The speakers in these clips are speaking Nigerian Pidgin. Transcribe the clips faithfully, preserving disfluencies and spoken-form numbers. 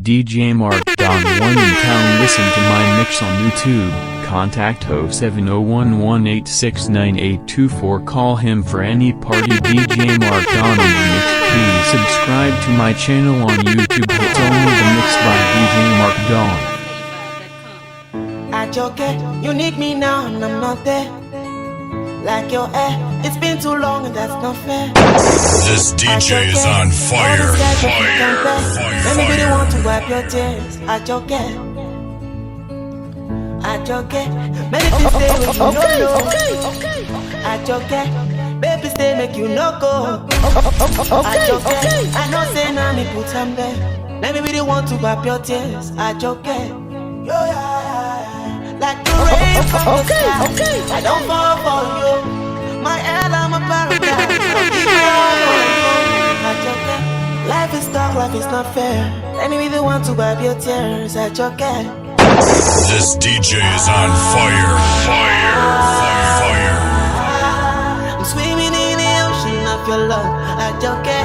D J Mark Don one in town. Listen to my mix on YouTube. Contact oh seven oh one one eight six nine eight two four. Call him for any party. D J Mark Don on the mix. Please subscribe to my channel on YouTube. It's only the mix by D J Mark Don. Ajoke, you need me now and I'm not there. Like your hair, it's been too long and that's not fair. This D J is on fire. Fire. Fire. Let me be the one to wipe your tears. Ajoke. Ajoke. Many things say when you don't know. Ajoke. Baby, stay, make you no go. Ajoke. I know say now me put am there. Let me be the one to wipe your tears. Ajoke. Yo, yeah, yeah, yeah. Like the rain from the sky. I don't fall for you. My hell, I'm a paradise. I'll give it all for you. Ajoke. Life is dark, life is not fair. Let me be the one to wipe your tears. Ajoke. This D J is on fire. Fire. Fire. Fire. I'm swimming in the ocean of your love. Ajoke.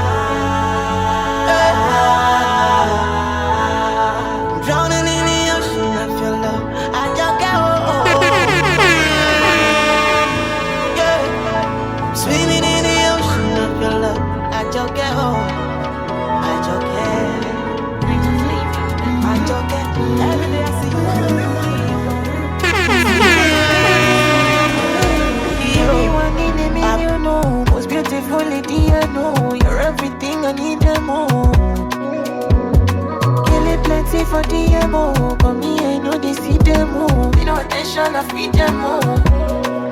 I'm drowning in the ocean of your love. Ajoke. Oh, oh, oh. Yeah. Swimming in the ocean of your love. Ajoke. Oh. Ajoke. Ajoke. Every day I see you. You're one in a million, oh, most beautiful lady I know. You're everything I need them all. Kill it plenty for the M O, but me I know they see them all. You know attention I feed them all.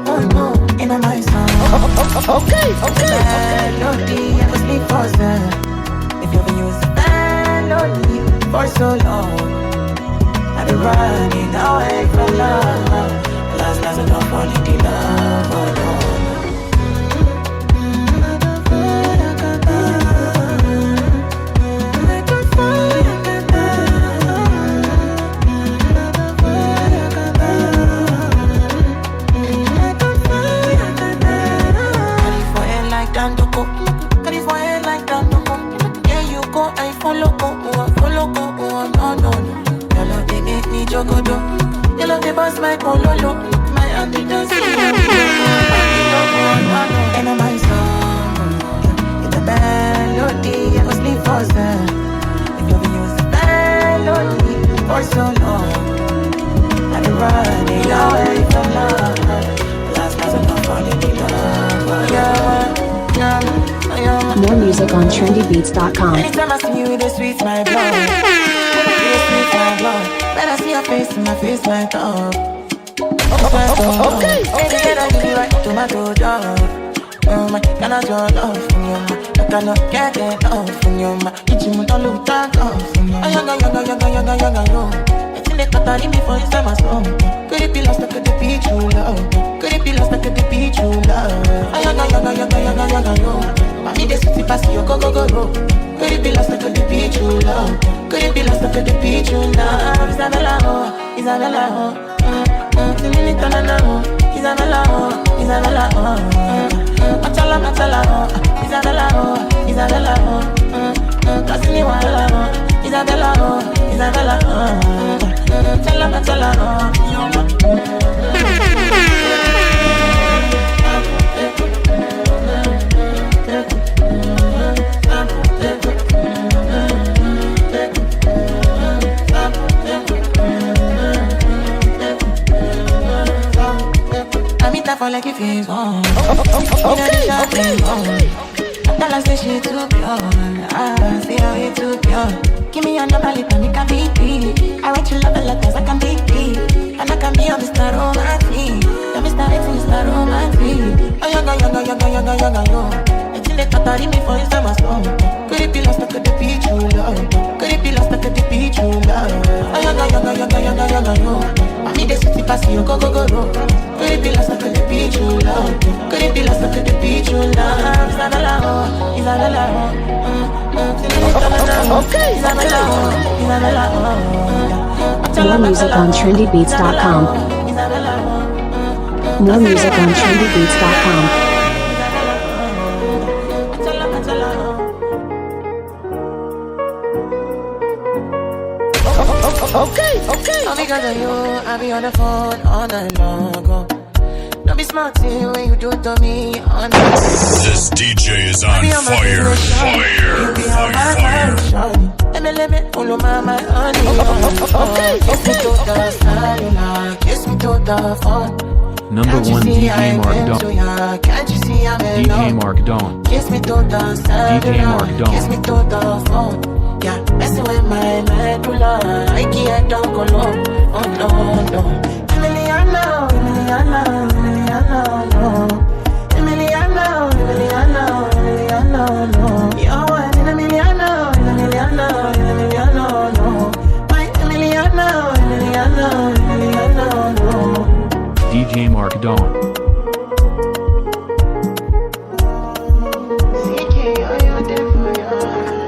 Oh no, in my song. Okay, okay. Melody, I was before sir. If you ever use melody for so long, I've been running away from love. Last, last, I don't fall in love. Oh, no. Carry for head like Dandoko. Carry for head like Dandoko. Yeah, you go, I follow go, oh, I follow go, oh, no, no, no. Your love they make me jogodo. Your love they bust my pololo. My hand they dance. And I'm my song. It's a melody. I was sleep for sir. If you use melody for so long, I've been running away from love. Last, last, I'm not falling in love. Yeah, yeah, yeah. More music on trendybeats.com. Anytime I see you, they sweet my blood. They sweet my blood. When I see your face, my face light up. Okay, okay. Baby, can I give you right tomato job? Oh my, can I draw love from your ma? I cannot get enough from your ma. Ichi mo tolu ta go from your ma. Ayaga, yaga, yaga, yaga, yaga, yo. It's in the Katari before you say my song. Could it be lost? Could it be true love? Could it be lost? Could it be true love? Ayaga, yaga, yaga, yaga, yaga, yo. Mami, this is the pass you go, go, go, go. Could it be lost? Could it be true love? Could it be lost? Could it be true love? Isabella, oh, Isabella, oh. Mm, mm, Tinini tanana, oh. Isabella, oh, Isabella, oh. Mm, mm, Machala, Machala, oh. Isabella, oh, Isabella, oh. Mm, mm, Kasini Wala, oh. Isabella, oh, Isabella, oh. Mm, mm, Machala, Machala, oh. I meet her for like if it's on. Okay, okay, okay. I tell her say she too pure. Ah, say how you too pure. Give me your number, let me can be. I want you love like I can be. And I can be your Mister Romantic. Your Mister X, Mister Romantic. Oh, yoga, yoga, yoga, yoga, yoga, yo. It's in the Katari before you summer storm. Could it be lost? Could it be true love? Could it be lost? Could it be true love? Oh, yoga, yoga, yoga, yoga, yoga, yo. I need the city pass you go, go, go, go. Could it be lost? Could it be true love? Could it be lost? Could it be true love? Isabella, oh, Isabella, oh. Mm, mm, Isabella, oh, Isabella, oh. Mm, mm, More music on trendybeats.com. Isabella, oh. More music on trendybeats.com. Matala, matala, oh. Okay, okay. All because of you, I be on the phone all night long. Oh. Don't be smart, see what you do to me on the This D J is on fire. Fire, fire, fire. Let me, let me, follow my, my honey. Okay, okay. Kiss me to the cellular, kiss me to the phone. Number one, D J Mark Don. Can't you see I'm in love? D J Mark Don. Kiss me to the cellular, kiss me to the phone. Yeah, messing with my medulla. I can't talk alone. Oh no, no. Emiliano, Emiliano, Emiliano, no. Emiliano, Emiliano, Emiliano, no. You're one in a million, in a million, in a million, no. My Emiliano, Emiliano, Emiliano, no. D J Mark Don.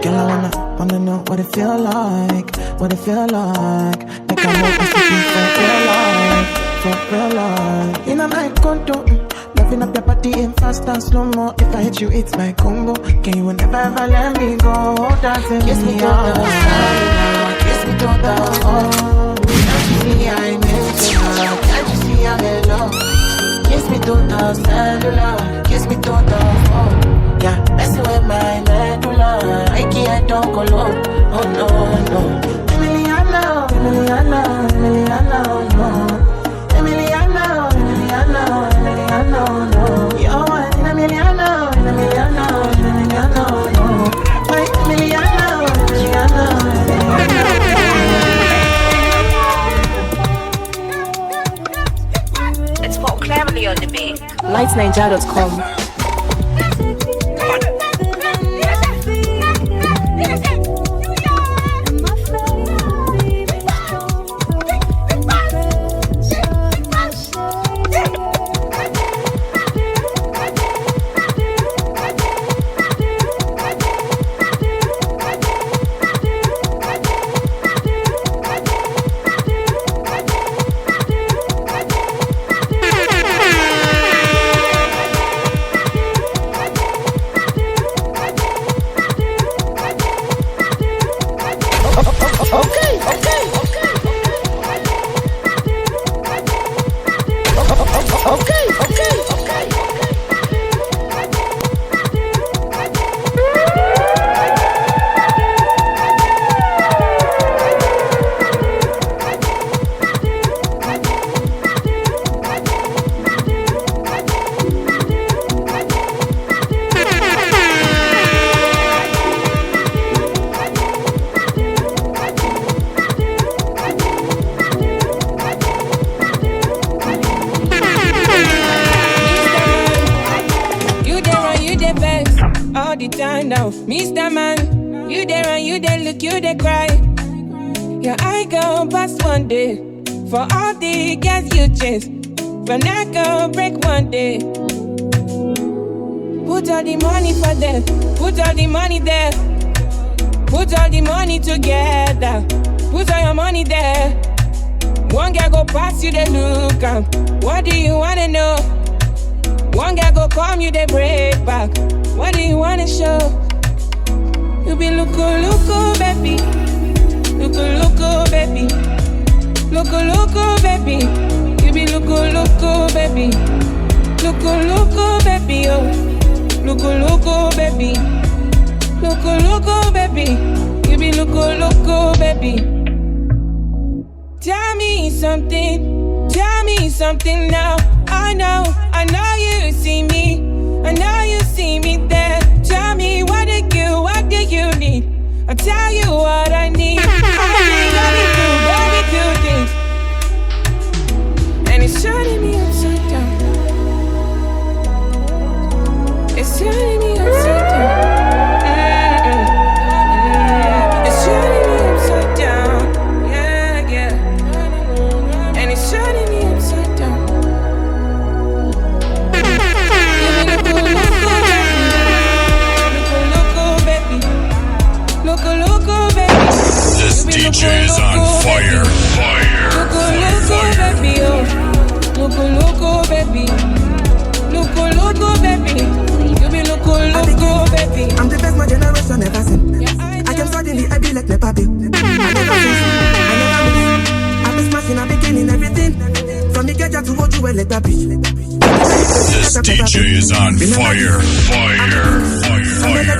Girl, I wanna, wanna know what it feel like, what it feel like. Like I know I'm sitting for real life, for real life. In my condo, mm, loving up your body in fast and slow mo. If I hit you, it's my combo. Can you never ever let me go? Dancing kiss me to the side, kiss me to the phone. Can't you see I'm in love? Can't you see I'm in love? Kiss me to the cellular, kiss me to the phone. Yeah, messing with my medulla. I can't talk alone. Oh no, no. Emiliano, Emiliano, Emiliano, no. Emiliano, Emiliano, Emiliano, no. You're one in a million, in a million, in a million, no. My Emiliano, Emiliano, Emiliano, no. It's Paul Cleverly on the beat. Light Niger dot com. Okay, okay, okay. Okay, okay, okay. You dey run, you dey vex all the time now. Mister Man, you dey run, you dey look, you dey cry. Your eye go pass one day for all the girls you chase. But neck go break one day. Put all the money for them, put all the money there. Put all the money together, put all your money there. One girl go pass you, they look am. What do you wanna know? One girl go come you, they break back. What do you wanna show? You be loco loco baby, loco loco baby, loco loco baby. You be loco loco baby, loco loco baby, oh, loco loco baby, loco loco baby. You be loco loco baby. Tell me something, tell me something now. I know, I know you see me, I know you see me there. Tell me what do you, what do you need? I'll tell you what I need. I need, I need to, baby, do things. And it's turning me upside down. It's turning me upside down. Mm-mm. It's turning me upside down. Yeah, yeah. And it's turning me upside down. You be loco loco baby, loco loco baby, loco loco baby. This D J is on fire, fire, fire, fire. Loco loco baby, oh, loco loco baby, loco loco baby. You be loco loco baby. I'm the best my generation ever seen. I came suddenly, I be like Nepa Bill. I never seen, I never This D J is on fire, fire, fire, fire.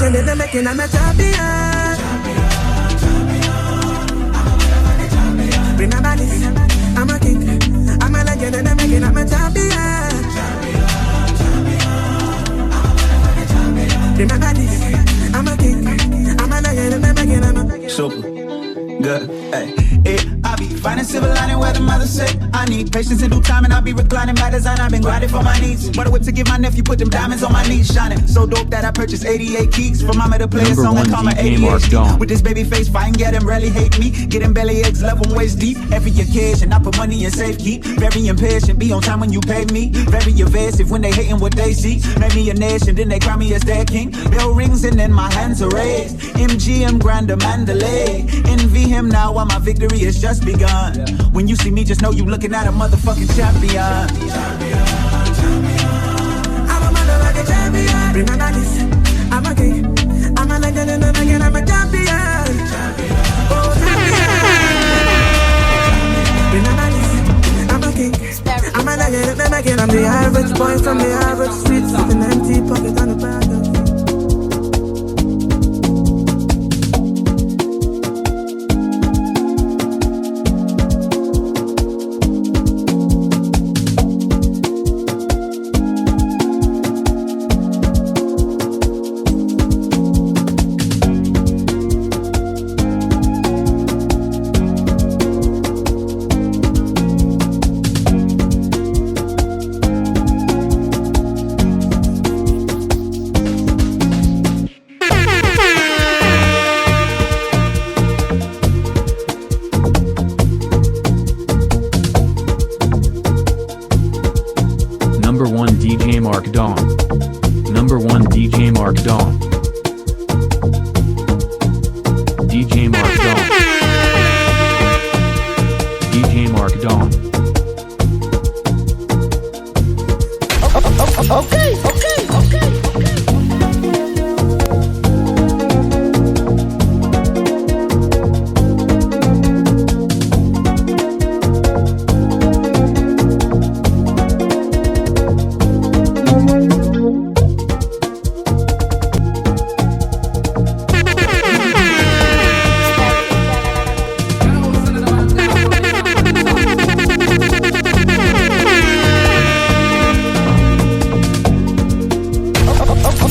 Remember this, I'm a king, I'm a legend, and I'm making, I'm a champion. Remember this, I'm a king, I'm a legend, and I'm making, I'm a super good. Hey, hey, I be finding silver lining where the mother said I need patience and due time, and I'll be reclining by design. I've been grinding for my needs. What a whip to give my nephew, put them diamonds on my knees, shining so dope that I purchased eighty-eight keys for mama to play a song and call my A D H D. With this baby face, fine, yeah, them rarely hate me. Getting belly aches, love 'em waist deep. Every occasion, I put money in safekeep. Very impatient, be on time when you pay me. Very evasive when they hating what they see. Made me a nation, then they crown me as their king. Bell rings and then my hands are raised. M G M Grand Mandalay. Envy him now while my victory has just begun. When you see me, just know you looking at a motherfucking champion. I'm a motherfucking champion. Remember this, I'm a king. I'm a legend and a legend, I'm a champion. Oh, champion. Remember this, I'm a king. I'm a legend and a legend, I'm the average boy from the average streets with an empty pocket on the back. Number one D J Mark Don. Number one D J Mark Don. D J Mark Don. D J Mark Don. Okay, okay, okay, okay.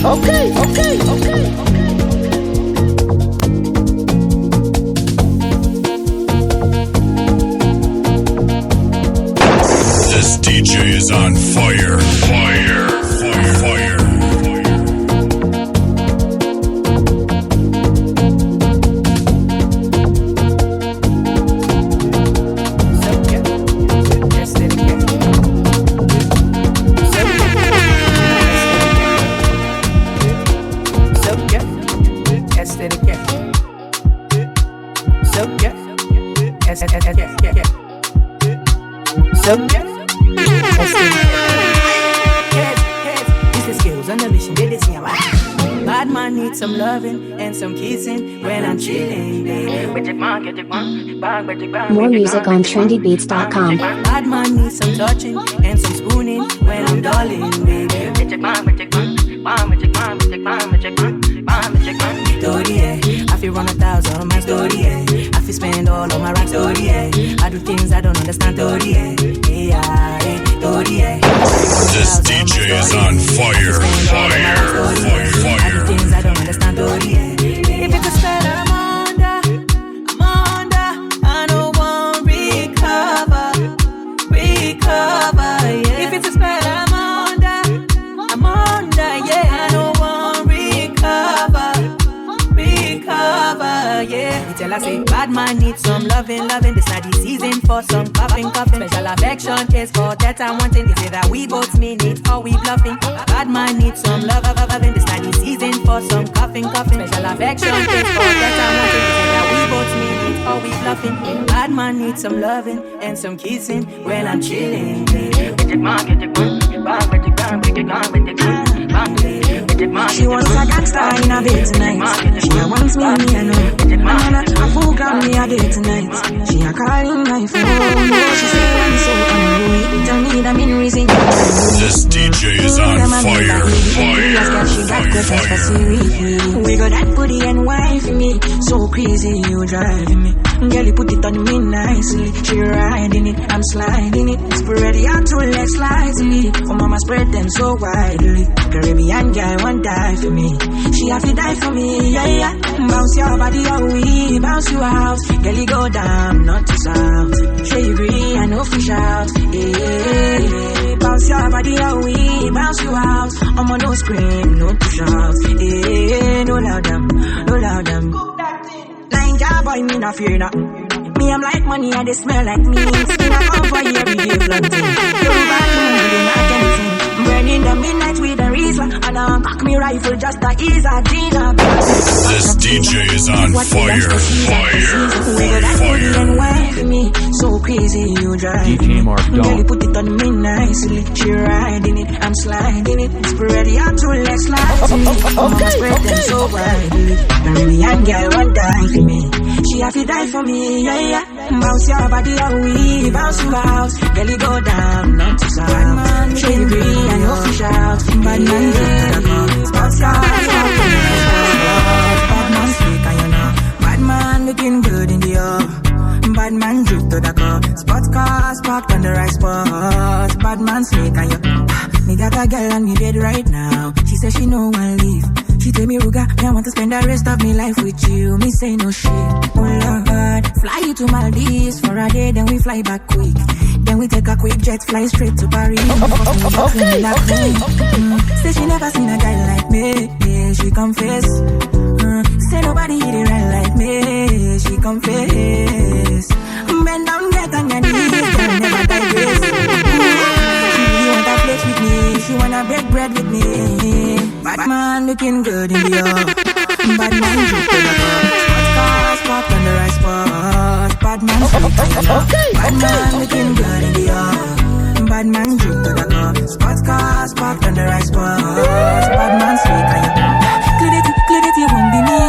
Okay, okay, okay, okay. This D J is on fire, fire, fire, fire. So yeah, S, S, S, yeah, yeah. So yeah, S, S, S, yeah, yeah, yeah. So yeah, S, S, S, yeah. Yes, yes, this is skills on the mission, they, they see I'm right. Bad man needs some loving and some kissing when I'm chilling, baby. More music on trendy beats dot com. Bad man needs some touching and some spooning when I'm darling, baby. Story, eh. I feel run a thousand my story, eh. I feel spend all of my racks, story, eh. I do things I don't understand, story, eh. Yeah, eh, story, eh. This D J is on fire, fire, fire, fire. I do things I don't understand, story, eh. If it's a spell, I'm under, I'm under. I don't want recover, recover, yeah. If it's a spell, I'm under, I'm under, yeah. I don't want recover, recover, yeah. You tell her say bad man need some loving, loving. This not the season for some coughing, coughing. Special affection is for that I'm wanting. They say that we both mean it, or we bluffing. Bad man need some love, love, love, loving. This not the season for some coughing, coughing. Special affection is for that I'm wanting. They say that we both mean it, or we bluffing. Bad man need some loving and some kissing when I'm chilling, baby. She wants a gangster in a bed tonight. She a wants me, me and her. Man, a fool got me a day tonight. She a calling my phone. Oh, she say when so I'm rude. Tell me The main reason. This D J is on fire, fire, fire, fire. We got that booty and wife me. So crazy, you driving me. Girl, you put it on me nicely. She riding it, I'm sliding it. Spread your two legs slightly. Oh, mama, spread them so widely. Caribbean girl, one die for me. She have to die for me, yeah, yeah. Bounce your body, oh, we bounce you out. Girl, you go down, not to south. Sure you agree, I know fish out. Yeah, bounce your body, oh, we bounce you out. I'm on no scream, no to shout. Yeah, no loud them, no loud them. Ninja boy, me not fear nothing. Me, I'm like money and they smell like me. Skin up on fire every day planting. Yoruba to me, they not anything. Burning the midnight with a reason. And I cock me rifle just to ease a Gina. This D J is on fire, fire, fire, fire. And wife me. So crazy, you drive. D J Mark Girl, you put it on me nicely. She riding it, I'm sliding it. Spread your two legs slightly. Mama, spread them so widely. Caribbean girl, one die for me. She have to die for me, yeah, yeah. Bounce your body, oh, we bounce you out. Girl, you go down, not to sound. She agree, I know fish out. Bad man, yeah. Sports car, sports car, bad man, slick and you know. Bad man looking good in the air. Bad man, drip to the car. Sports car, spark on the right spot. Bad man, slick and you. Me got a girl on me bed right now. She says she no one leave. She tell me, Ruga, me, I want to spend the rest of my life with you. Me say no shit. Oh Lord, fly you to Maldives for a day, then we fly back quick. Then we take a quick jet, fly straight to Paris. Okay, okay, okay. Say she never seen a guy like me. Yeah, she confess. Uh, say nobody hit it right like me. She confess. Bend down, get on your knees, girl, never digress. She really want to flex with me. She wanna break bread with me. Bad man looking good in the air. Bad man drip to the cup. Sports car, spark on the right spot. Bad man sweet and you know. Okay, bad man looking good in the air. Bad man drip to the cup. Sports car, spark on the right spot. Bad man sweet and you know. Clarity, clarity won't be me.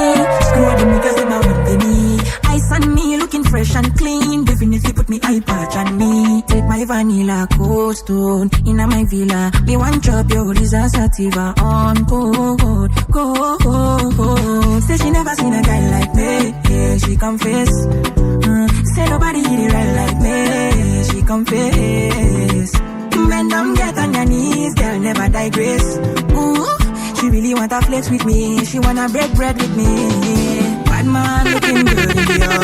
Screw all the niggas, them I won't be me. Ice on me, looking fresh and clean. Definitely put me eye patch on me. Take my vanilla cold stone in my villa. Me want chop your Risa Sativa on cold, cold, cold. Say she never seen a guy like me. Yeah, she confess. Mm, say nobody hit it right like me. She confess. Bend down, get on your knees, girl, never digress. Ooh, she really want to flex with me. She wanna break bread with me. Bad man looking good in the air.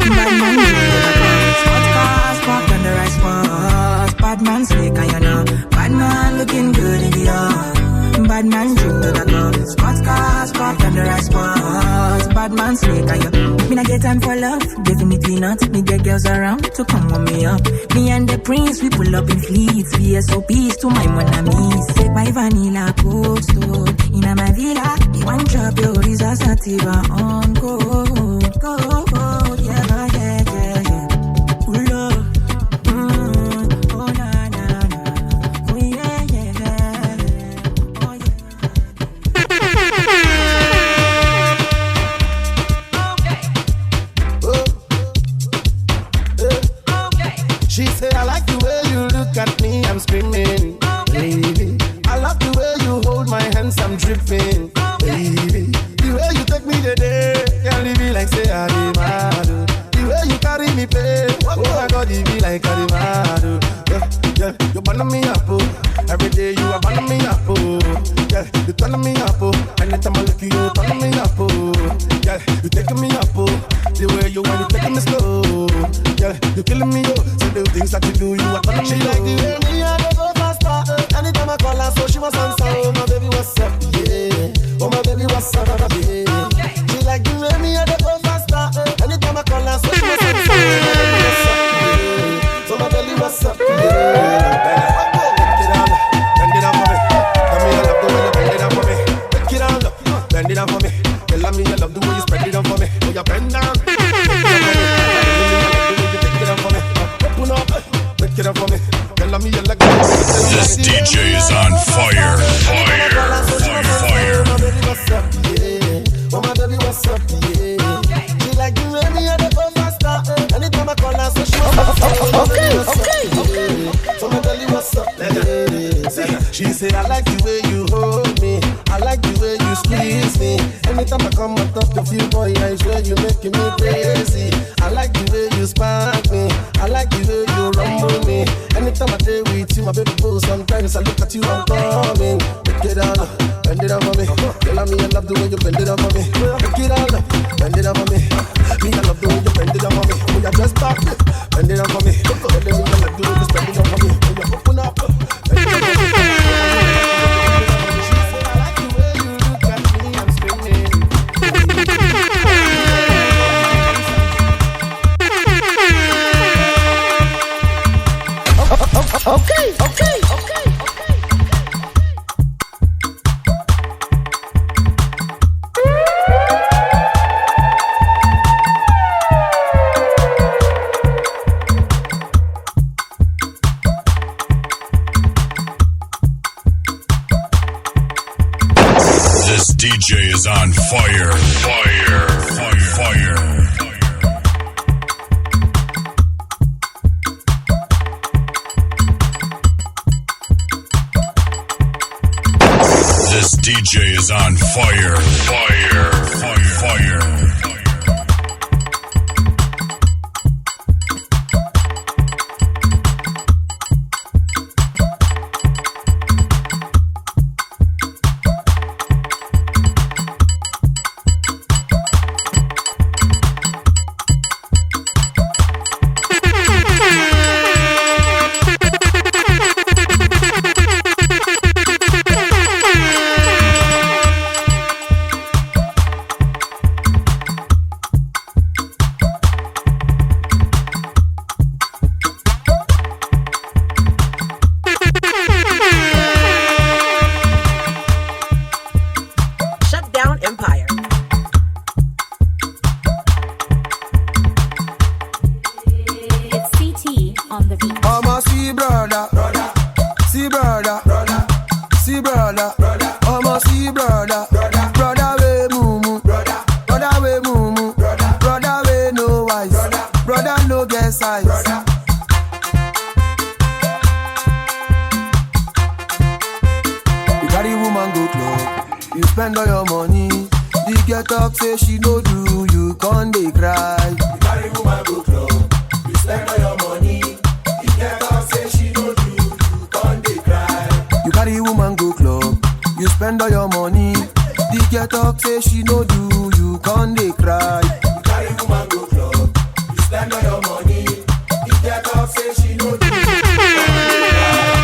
Bad man drip to the cup. Sports car, spark on the right spot. Bad man slick and you know. Bad man looking good in the air. Bad man drip to the cup. Sports car, spark on the right spot. Bad man slick and you. Me not get time for love. Definitely not. Me get girls around to come warm me up. Me and the prince, we pull up in fleets. V S O Ps to my mon ami. Take my vanilla cold stone in my villa. Me want chop your Risa Sativa on cold, cold, cold. Yeah, yeah, yeah, yeah. Ooh, Lord. Mm, oh, na, na, na. Oh, yeah, yeah, yeah. Oh, yeah. Oh. She say, I like the way you look at me, I'm screaming. Baby, I love the way you hold my hands, I'm dripping. Baby, the way you take me today, can't leave me like say I be mad. Oh. The way you carry me, play, oh my God, it be like I be mad. Oh. Yeah, yeah, you burn me up, oh. Every day you are burning me up, oh. Yeah, you turn me up, oh. Anytime I look you, you turn me up, oh. Yeah, you take me up, oh. The way you want to take me slow. Yeah, you killing me, oh. So the things that you do, you are turning me. She like the way me, I dey go faster. Anytime I call her, so she must answer. Oh, my baby, what's up? Yeah. Oh, my baby, what's up? Yeah. She like the way me, I dey go faster. Anytime I call her, so she must answer. Oh, my baby, what's up? Yeah. So my baby, what's up? Yeah. Bend it down, bend it down for me. Tell me you love the way you bend it down for me. Break it down, bend it down for me. Tell me you love the way you spread it down for me. Oh, you bend down. Break it down for me. Open up, break it down for me. Tell me you like. This D J is on fire, fire, fire, fire. Oh my baby, what's up? Yeah. Oh my baby, what's up? Yeah. She like the way me, I dey go faster. Anytime I call her, so she wants. Okay, okay, okay. So my baby, what's Say, I like the way you hold me. I like the way you squeeze me. Anytime I come on top of you, boy, I swear you making me crazy. I like the way you spark me. I like the way you rumble me. Anytime I play with you, my baby boo, sometimes I look at you, I'm coming. Pick it up, bend it up for me. Tell me you love the way you bend it up for me. Pick it up, bend it up for me. Me, I love the way you bend it up for me. We are just talking, bend it up for me. Tell me you love the way you bend it up for me. When you open up, bend it up for me. She said, I like the way you look at me, I'm screaming. Okay, okay, okay, okay. This D J is on fire. Fire. Fire. Fire. This D J is on fire. Fire. Fire. Fire. Shut down Empire. It's C T on the beat. I'ma see brother, brother, see brother, brother, see brother, brother. I'ma see brother, brother, brother we mumu, brother, brother we mumu, brother, brother we no wise, brother, brother no get size. Brother. You carry woman go club, you spend all your money. The girl talk say she no do, you con dey cry. You carry woman go club, you spend all your money. The girl talk say she no do, you con dey cry. You carry woman go club, you spend all your money. The girl talk say she no do, you con dey cry. You carry woman go club, you spend all your money. The girl talk say she no do.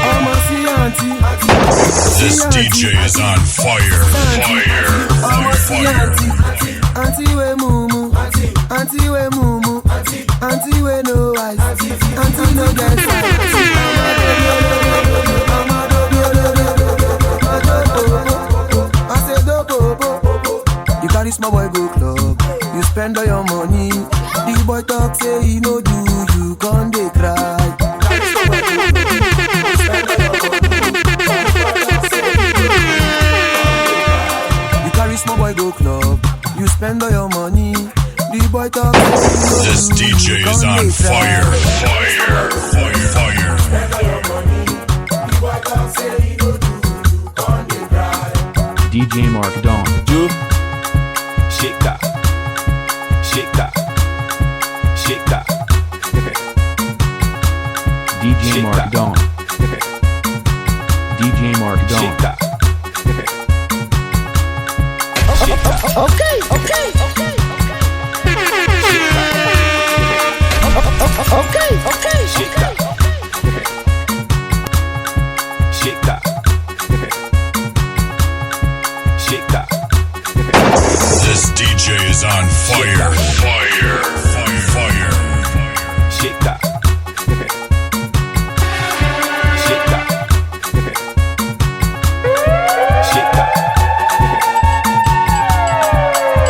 I'ma see auntie. This D J is on fire. Fire. I'ma see auntie. Auntie we mumu. Auntie we mumu. Auntie we no wise. Auntie no get sense. I say do popo. You carry small boy go club, you spend all your money. The boy talk say he no do, you con dey cry. You carry small boy go club, you spend all your money. The boy talk say he no do, you con dey cry. This D J is on fire, fire, fire, fire. D J Mark Don. Yo, shake that, shake that, shake that. D J Mark Don. D J Mark Don. Shake that. Okay, okay, okay. Okay, okay. Shake that. Shake that. Shake that. This D J is on fire. Fire. Fire. Shake that. Shake that. Shake that.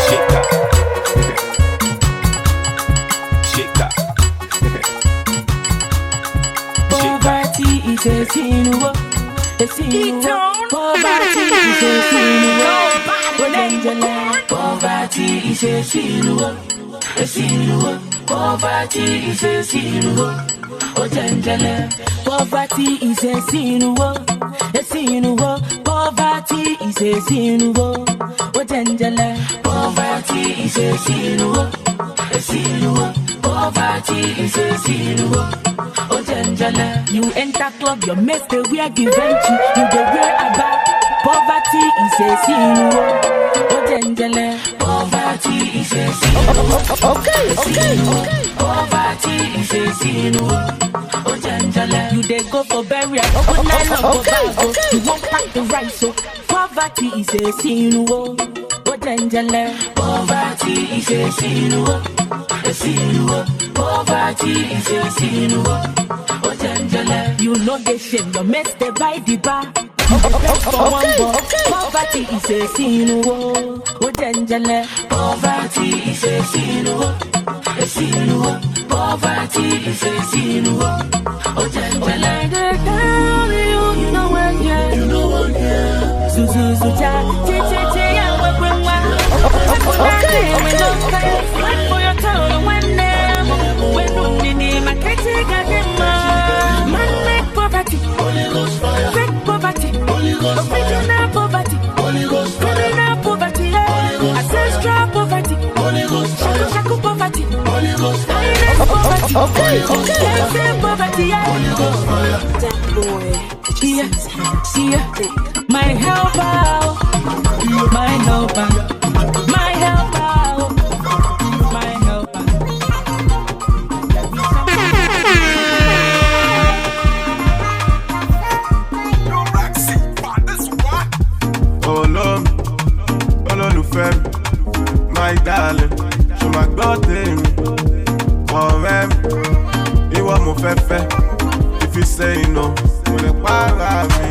Shake that. Shake that. Poverty is a sin, oh, a sin, oh. Poverty is a sin, oh. Poverty is a sin, oh, a sin, oh. Poverty is a sin, oh. Oh, jẹnjẹlẹ. Poverty is a sin, oh. A sin, oh, poverty is a sin, oh, oh, Jendele. Poverty is a sin, oh, a sin, oh, poverty is a sin, oh, oh, Jendele. You enter club, your mess they wear Givenchy, you they wear a bag. Poverty is a sin, oh, oh, Jendele. Poverty is a sin, oh, okay, okay, okay. Poverty is a sin, oh, oh, Jendele. You they go for burial, oh, nylon for okay, bag, oh. Okay. You won't pack the rice, oh. Poverty is a sin, oh, oh, Jendele. Poverty is a sin, oh, a sin, oh. Poverty is a sin, oh, oh, Jendele. You know they shame, your mess they buy the bar. You dey beg for one, okay, but okay, poverty is a sin, oh, oh, Jendele. Poverty is a sin, oh, a sin, oh. Poverty is a sin, oh, oh, Jendele. When they tell you, you know what, yeah. You know what, yeah. Zuzu, zuza, chi, chi, chi, yeah, we, we, we. Okay, okay, okay. Fight for your town, when them, when you need him, I can't take a man. Man make poverty. Fake poverty. Original poverty. Criminal poverty, yeah. Ancestral poverty. Shaku shaku poverty. Silent poverty. Okay, okay. Dancing poverty, yeah. Yeah, yeah. My helper, oh. My helper. My helper, oh. My helper. Olólùfẹ́ mi, my darling, ṣó máa gbọ́ tèmi? Ọ̀rẹ́ mi, ìwọ mo fẹ́ fẹ́, if you say no, mo lè para mi.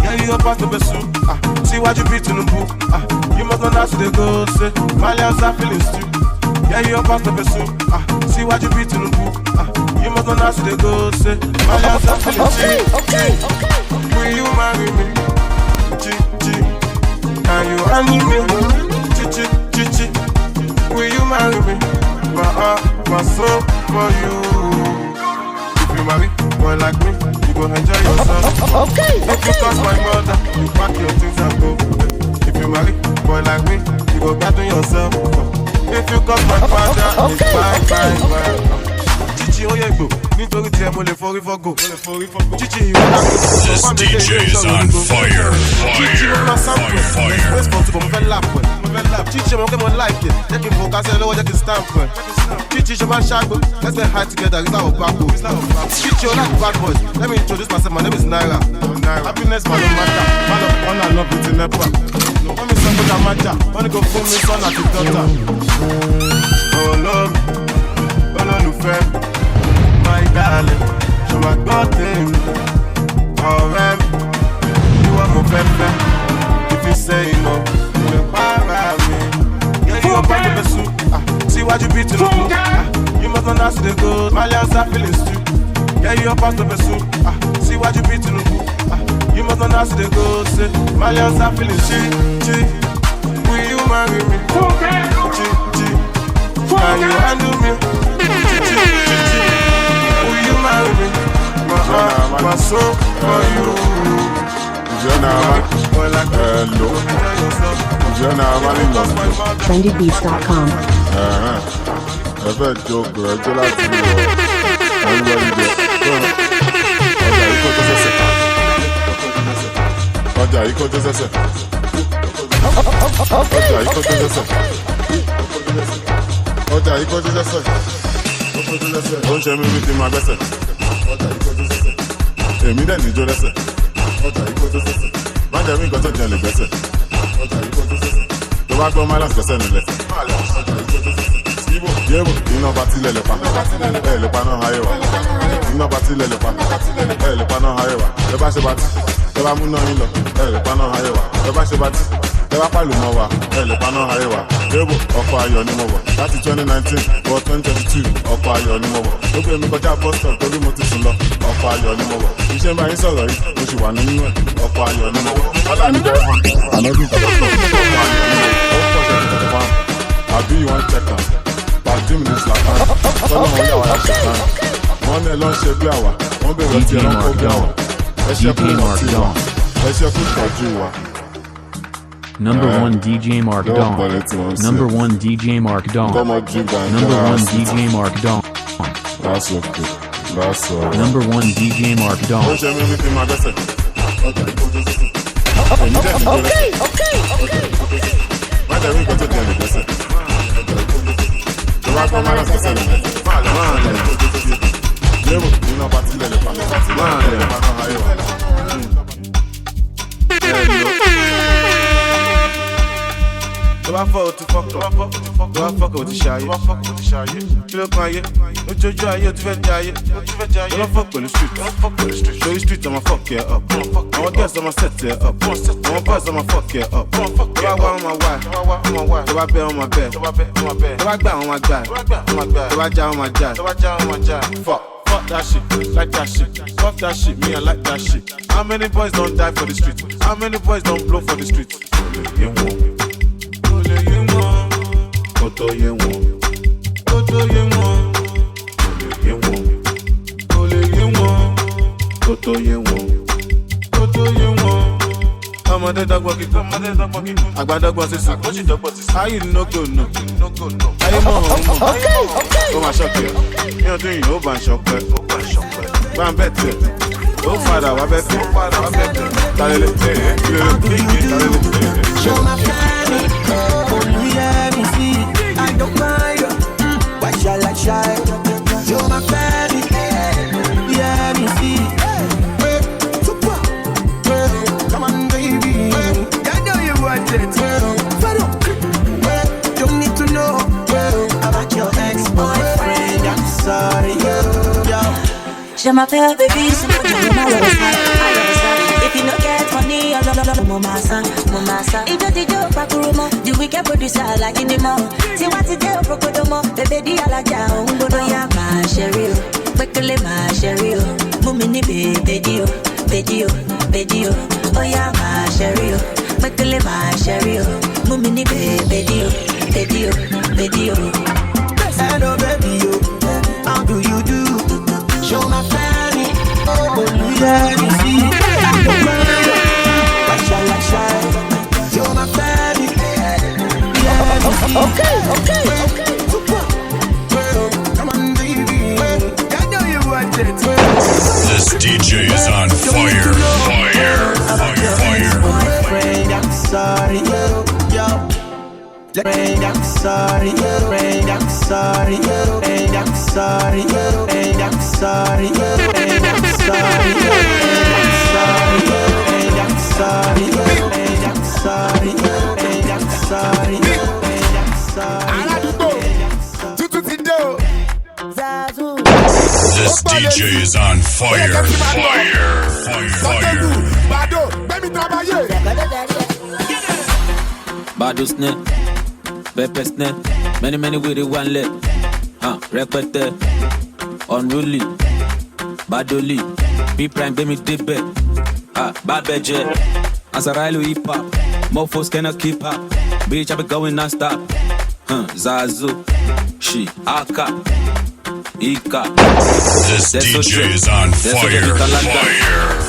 Yeah, you pass the best, ah, síwájú bí Tinubu, ah, you must not ask the go say, Malians are feeling stew. Yeah, you pass the best, ah, síwájú bí Tinubu, ah, you must not ask the go say, Malians are feeling stew. Okay, okay, okay. Will you marry me? Chi, chi. Can you handle me? Chi, chi, chi, chi. Will you marry me? My heart, my soul for you. If you marry boy like me, you go enjoy yourself. Okay, if you okay, cut my okay, mother, you pack your things and go. If you marry boy like me, you go battle yourself. If you cut my father, okay, it's bye, okay, bye, okay, bye. Chichi Oyegbo, nítorí tí ẹ mo lè forí fọ́gò. Chichi, you This D J is on fire, fire, fire, fire. Express control, mo fẹ́ lap ẹ̀. Chichi, mo kẹ́ mo like ẹ̀. Jẹ́ kí n fò kásẹ̀ lọ́wọ́, jẹ́ kí n stamp ẹ̀. Chichi, ṣe máa ṣàgbọ́. Let's get high together, it's our back boys. Chichi, you like bad boys. Let me introduce myself, my name is Naira. Happiness, my no matter. Man of honor, love with the nepa. Wọ́n mi sọ pé ká má jà, wọ́n ní kò fún mi sọ́nà àti dọ́tà. Olólùfẹ́, my darling, ṣó máa gbọ́ tèmi? Ọ̀rẹ́ mi, ìwọ mo fẹ́ fẹ́, if you say no, mo lè para mi. Yeah, you pass the best, ah, síwájú bí Tinubu, ah, you must not ask the go, Malians are feeling stew. Yeah, you pass the best, ah, síwájú bí Tinubu, ah, you must not ask the go, say, Malians are feeling chi, chi. Will you marry me? Chi, chi. Can you handle me? Chi, chi, chi, chi. Will you marry me? My heart, my soul for you. Hello. Trendybeats dot com. Ẹ fẹ́ jókòó, ẹ jó láti rí ọ. Everybody there. Ọjà yìí kọjá sẹ́sẹ̀. Ọjà yìí kọjá sẹ́sẹ̀. Ọjà yìí kọjá sẹ́sẹ̀. Ọjà yìí kọjá sẹ́sẹ̀. Ó ń ṣe mí bí ti máa gbẹ́sẹ̀. Èmi dẹ̀ níjó lẹ́sẹ̀. Má jẹ́ rí nǹkan tó jẹ lè gbẹ́sẹ̀. Tó bá gbọ́ malice gbẹ́sẹ̀ nílẹ̀. Yébò, yébò, iná bá tilẹ̀ lè pa. Ẹ lè pa náà ayé wa. Iná bá tilẹ̀ lè pa. Ẹ lè pa náà ayé wa. Ẹ bá ṣe bá ti. Ẹ bá mú náà yín lọ. Ẹ lè pa náà ayé wa. Ẹ bá ṣe bá ti. Ẹ bá pàlù mọ́ wa. Ẹ lè pa náà ayé wa. Yébò, ọkọ̀ ayọ̀ ni mo wọ̀. Láti twenty nineteen wọ twenty twenty-two, ọkọ̀ ayọ̀ ni mo wọ̀. Ó gbé mi kọjá bus stop torí mo ti sùn lọ. Ọkọ̀ ayọ̀ ni mo wọ̀. Iṣẹ́ ń bá yín sọ̀rọ̀ yìí, mo sì wà nínú ẹ̀. Ọkọ̀ ayọ̀ ni mo wọ̀. Ọlá mi jẹ́ ànọ́dún ìjọba tó ń bọ̀ wá ní ó pọ̀ jẹ́ tuntun pa. Àbí you wan check am? Pàdé mi ní Zlatan. Tọ́lá wọn yà wá yà ṣe tán. Wọ́n ní ẹ lọ ń ṣe bí àwa. Wọ́n bèrè ọtí ẹ lọ́n kó bí àwa. Ẹ ṣe kúrò ọtí wa. Ẹ ṣe kú tọ́jú wa. Number one D J Mark Don. Number one D J Mark Don. Number one D J Mark Don. That's okay. That's all right. Number one D J Mark Don. Okay, okay, okay. Má jẹ́ wípé tó di ẹnì gbẹ́sẹ̀. Tó bá gbọ́ máa ń sẹ́sẹ̀ nìyẹn. Máa lọ, máa lọ. Léwu, iná bá tilẹ̀ lè pa. Máa lọ. Tó bá fọ́, o ti fọ́kọ̀. Tó bá fọ́kọ̀, o ti ṣayé. Kí ló kan ayé? Ojojú ayé, o ti fẹ́ jẹ ayé. Tó bá fọ́ pẹ̀lú street. Lórí street, ọmọ fuck ẹ up. Àwọn girls, ọmọ set ẹ up. Àwọn boys, ọmọ fuck ẹ up. Tó bá wá, ọmọ wá. Tó bá bẹ́, ọmọ bẹ́. Tó bá gbà, ọmọ gbà. Tó bá já, ọmọ já. Fuck. Fuck that shit, like that shit, fuck that shit, me I like that shit. How many boys don't die for the street? How many boys don't blow for the street? Kò lè yé wọn. Kò tó yé wọn. Kò tó yé wọn. Kò lè yé wọn. Kò lè yé wọn. Kò tó yé wọn. Kò tó yé wọn. Ọmọdé dọ́gbọ́n kíkọ́, ọmọdé dọ́gbọ́n kíkọ́. Àgbà dọ́gbọ́n sísè, àgbà sì dọ́gbọ́n sísè. How you no go no? Ayé mọ̀ ọ́n mọ̀. Ó máa ṣọ̀kẹ́. Ní ọdún yìí, ó bá ń ṣọpẹ́. Bá ń bẹ̀ tẹ̀. Ó padà wá bẹ̀ tẹ̀. Talele. Talele. Show my family, oh, you hear me see. I don't mind you. Why shall I shy? Show my family, yeah, me see. Hey, super. Come on, baby. I know you want it. Follow. Don't need to know about your ex-boyfriend. I'm sorry. Yo. Je m'appelle baby, so you know my love is high, my love is high. If you no get money, I love, love, love, mo ma san, mo ma san. Ijo ti jo pakurumo, the wicked producer like in the mall. Ti wa ti je oprokodomo, baby di alaja, oh, yeah, my sherry, oh. Quickly, my sherry, oh. Mummy ni baby di, oh. Bèjì o, bèjì o, ó yá máa ṣeré o, pékélé máa ṣeré o, mú mi ní bèbèjì o, bèjì o, bèjì o. Hello baby yo, how do you do? Show my family, oh, you hear me see. Why shall I shy? Show my family, yeah, me see. Okay, okay, okay. Come on, baby. I know you want it. This D J is on fire. Fire. Fire. Fire. Friend, I'm sorry. Yo. Friend, I'm sorry. Friend, I'm sorry. Friend, I'm sorry. Friend, I'm sorry. Friend, I'm sorry. Friend, I'm sorry. Friend, I'm sorry. Friend, I'm sorry. Friend, I'm sorry. Friend, I'm sorry. Aládùúgbò tuntun ti dé o. Zazu. This D J is on fire. Fire. Fire. Sọ́kẹ́kù, Bàdó, gbẹ́mí tábàyè. Bado snare, pepper snare, many many with it one leg. Huh, rẹpẹtẹ, unruly, badoli, B prime gbé mi débẹ̀. Ah, bàbẹ̀ jẹ́, Azarailu hip hop, mofos cannot keep up. Bitch, I be going non-stop. Huh, Zazu, she, Aka, Ika. This D J is on fire.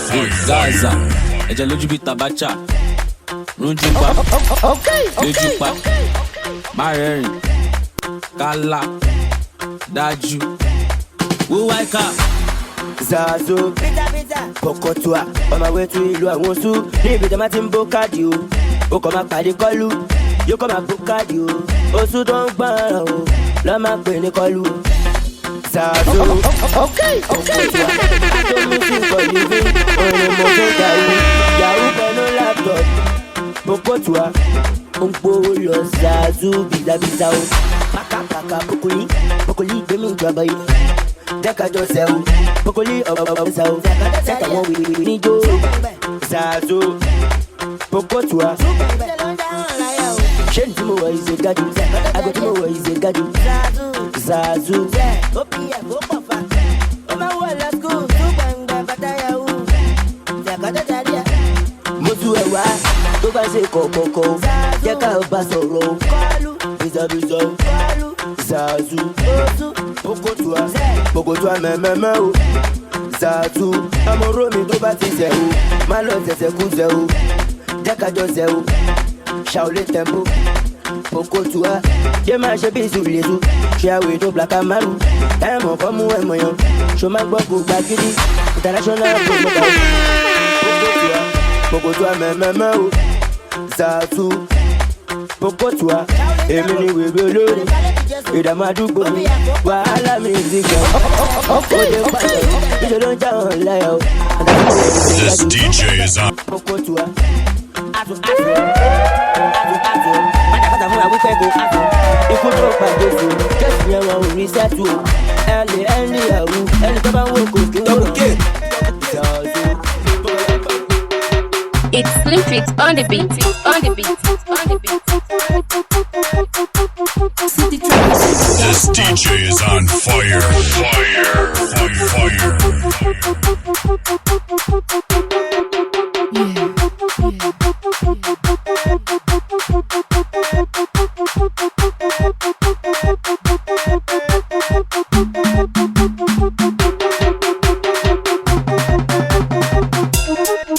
Fire. Zaza, ẹ̀jẹ̀ lójú bíi Tabacha. Rúnjú pa, lójú pa, má rẹ́rìn, kálá, dájú. Wúwá ìka. Zazo, Pokotua, on my way to ìlú àwọn oṣù. Ní ibi tí a máa ti ń bó káàdì o, ó kàn máa pàdé kọ́lù, yóò kàn máa bó káàdì o. Oṣù tó ń gbọ́n o, lọ́ máa pè ní kọ́lù o. Zazo, Okay, okay. Pokotua, I don't miss you for living. Only more for Yahoo, Yahoo for no laptop. Pokotua, ń gbowó lọ Zazu bizabiza o. Paka paka pokoli, pokoli gbẹmí ìjọba yìí. Jẹ́ ká jọ sẹ́ o, pokoli ọ̀bọ̀bọ̀ sẹ́ o. Sẹ́ka wọ́n wí níjó. Zazu, Pokotua. Ṣé ní tí mo wọ̀ ìṣe gájú? Àgọ́ tí mo wọ̀ ìṣe gájú. Zazu. Mo tún ẹ̀ wá tó bá ṣe kọ̀kọ̀kọ̀ o. Jẹ́ ká bá sọ̀rọ̀ o. Bísọ̀bísọ̀ o. Zazu. Pokotua. Pokotua mẹ́mẹ́mẹ́ o. Zazu, ọmọ oró mi tó bá ti zẹ̀ o, má lọ zẹ̀zẹ̀ kú zẹ̀ o, jẹ́ ká jọ zẹ̀ o, Shaolin Tempo, Pokotua, yé máa ṣe bí ìṣù lè ṣu, ṣé àwẹ̀ tó Black Amaru, táyà mọ̀ kọ́ mú ẹ̀mọ̀ yan, ṣo má gbọ́ kó gba gidi, international promoter, Pokotua, Pokotua mẹ́mẹ́mẹ́ o, Zazu, Pokotua, èmi ni wèrè olórí, ìdààmú àdúgbò mi, wàhálà mi ti gan, ó lè pàṣẹ, níṣẹ́ ló ń já wọn láyà o. This D J is on. Pokotua. Azu, azu, azu, azu. Pátápátá fúnra wípé kò azu. Ikú tó pa Jésù. Jésù yẹn wọn ò rí sẹ́tù o. Ẹ lè ẹ ní ìyàwó. Ẹni tó bá ń wo kò kí wọ́n. Double K. It's Slim Fit on the beat, on the beat, on the beat. This D J is on fire, fire, fire, fire.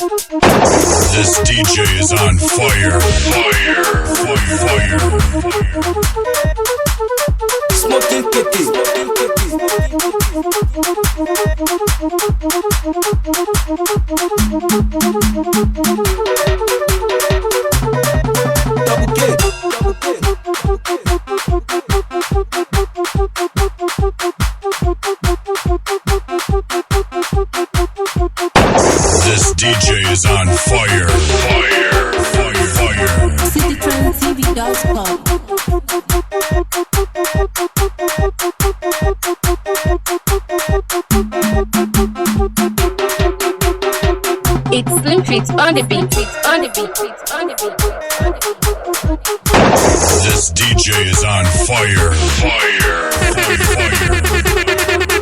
This D J is on fire, fire, fire, fire. Smoking Kitty. Double K. This D J is on fire, fire, fire, fire. City Trend T V dot com. It's Slim Fit on the beat, on the beat, on the beat. This D J is on fire, fire, fire, fire.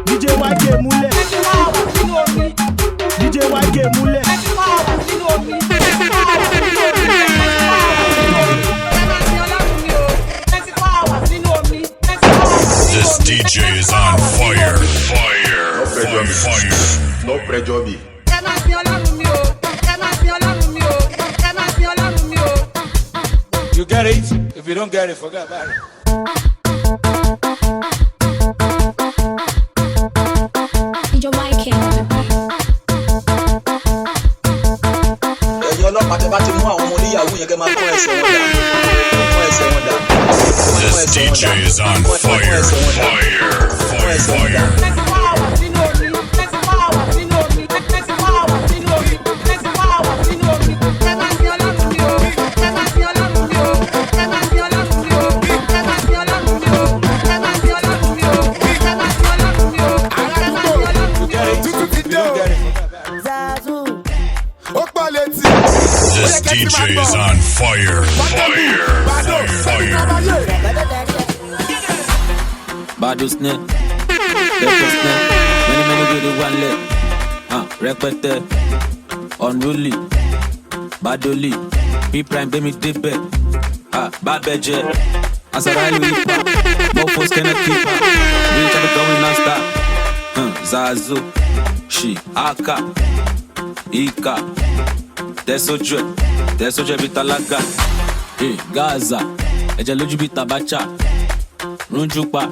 D J Y K múlẹ̀. D J Y K múlẹ̀. This D J is on fire, fire, fire, fire. No pressure me. You get it? If you don't get it, forget about it. D J Y K. Ẹ̀yin ọlọ́pàá, tẹ́ bá ti mú àwọn ọmọ oníyàwó yẹn, kẹ́ máa kọ́ ẹsẹ̀ wọn dà. Kọ́ ẹsẹ̀ wọn dà. This D J is on fire, fire, fire, fire. This D J is on fire. Fire. Fire. Fire. Bado snare. Pepper snare. Many, many with the one leg. Ah, rẹpẹtẹ. Unruly. Badoli. P Prime, gbé mi débẹ̀. Ah, bàbẹ̀ jẹ́. Asara ìlú ipa. Mofos cannot keep up. We try to go in non-stop. Hmm, Zazu. She. Aka. Ika. Tẹ̀sójú ẹ̀. Tẹ̀sójú ẹ̀ bíi tálákà. Hey, Gaza. Ẹ̀jẹ̀ lójú bíi Tabacha. Rúnjú pa.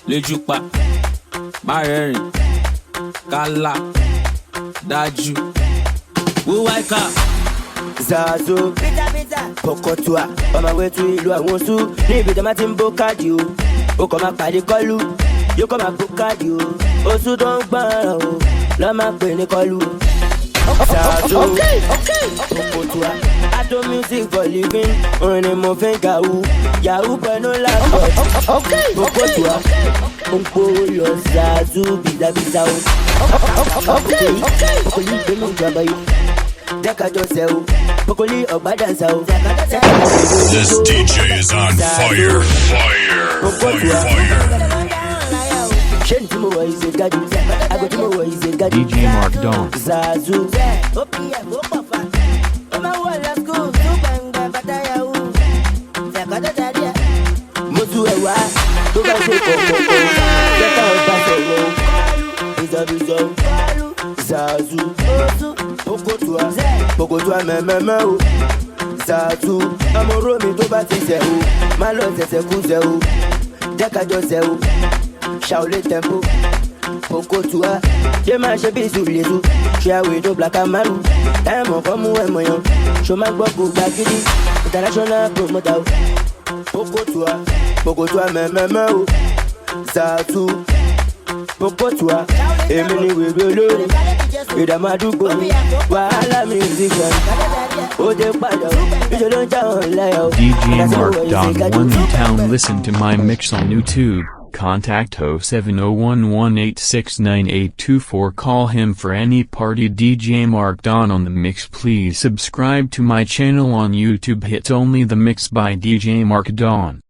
Lójú pa. Má rẹ́rìn. Kálá. Dájú. Wúwá ìka. Zazu. Pokotua. On my way to ìlú àwọn Osu. Níbi tí a máa ti ń bó káàdì o. O kò máa pàdé kọ́lù. Yóò kò máa bó káàdì o. Osu tó ń gbọ́n o. Lọ́ máa pè ní kọ́lù. Zazu. Okay, okay. Pokotua. I do music for living. Orin ni mo fi ń ga o. Yahoo boy no laugh but. Okay, okay. Pokotua. Ó ń kó lọ Zazu bizabiza o. Okay, okay. Kò ní ìgbénu ìjọba yìí. Jẹ́ ká jọ sẹ́ o. Kókólí ọ̀gbá dànsá o. This D J is on fire. Fire. Fire. Fire. Ṣé n tún Mo wọ ìṣe gájú. Àgọ́ tí mo wọ ìṣe gájú. D J Mark Don. Zazu. O P F ó pọ̀ fa. Ó máa wọ lọ school. Tó gbàngbà bàtà yahoo. Ṣẹ̀kọ́ tó darí ẹ̀. Mo tu ẹ̀ wá. Tó bá ṣe kọ̀kọ̀kọ̀. Jẹ́ká ọba sọ̀rọ̀. Ìzọ̀bìzọ̀. Zazu. Pokotua. Pokotua mẹ́mẹ́mẹ́ o. Zazu. Ọmọ oró mi tó bá ti sẹ̀ o. Má lọ sẹ̀sẹ̀ kú sẹ̀ o. Jẹ́ ká jọ sẹ̀ o. Ṣàolé tempo. Pokotua. Ṣé máa ṣe bí ìṣúlẹ̀ṣù? Ṣé àwìn tó black and maru? Táyà mọ̀ kọ́ mú ẹ̀mọ̀ yan. Ṣo máa gbọ́ kó gba gidi? International promoter o. Pokotua. Pokotua mẹ́mẹ́mẹ́ o. Zazu. Pokotua. Èmi ni wèrè olórí. Ìdààmú àdúgbò mi. Wàhálà mi ò sí gan. Ó dé padà o. Ìṣe ló ń já hàn láyà o. D J Mark Don one in town. Listen to my mix on YouTube. Contact oh seven oh one one eight six nine eight two four. Call him for any party. D J Mark Don on the mix. Please subscribe to my channel on YouTube. Hit only the mix by D J Mark Don.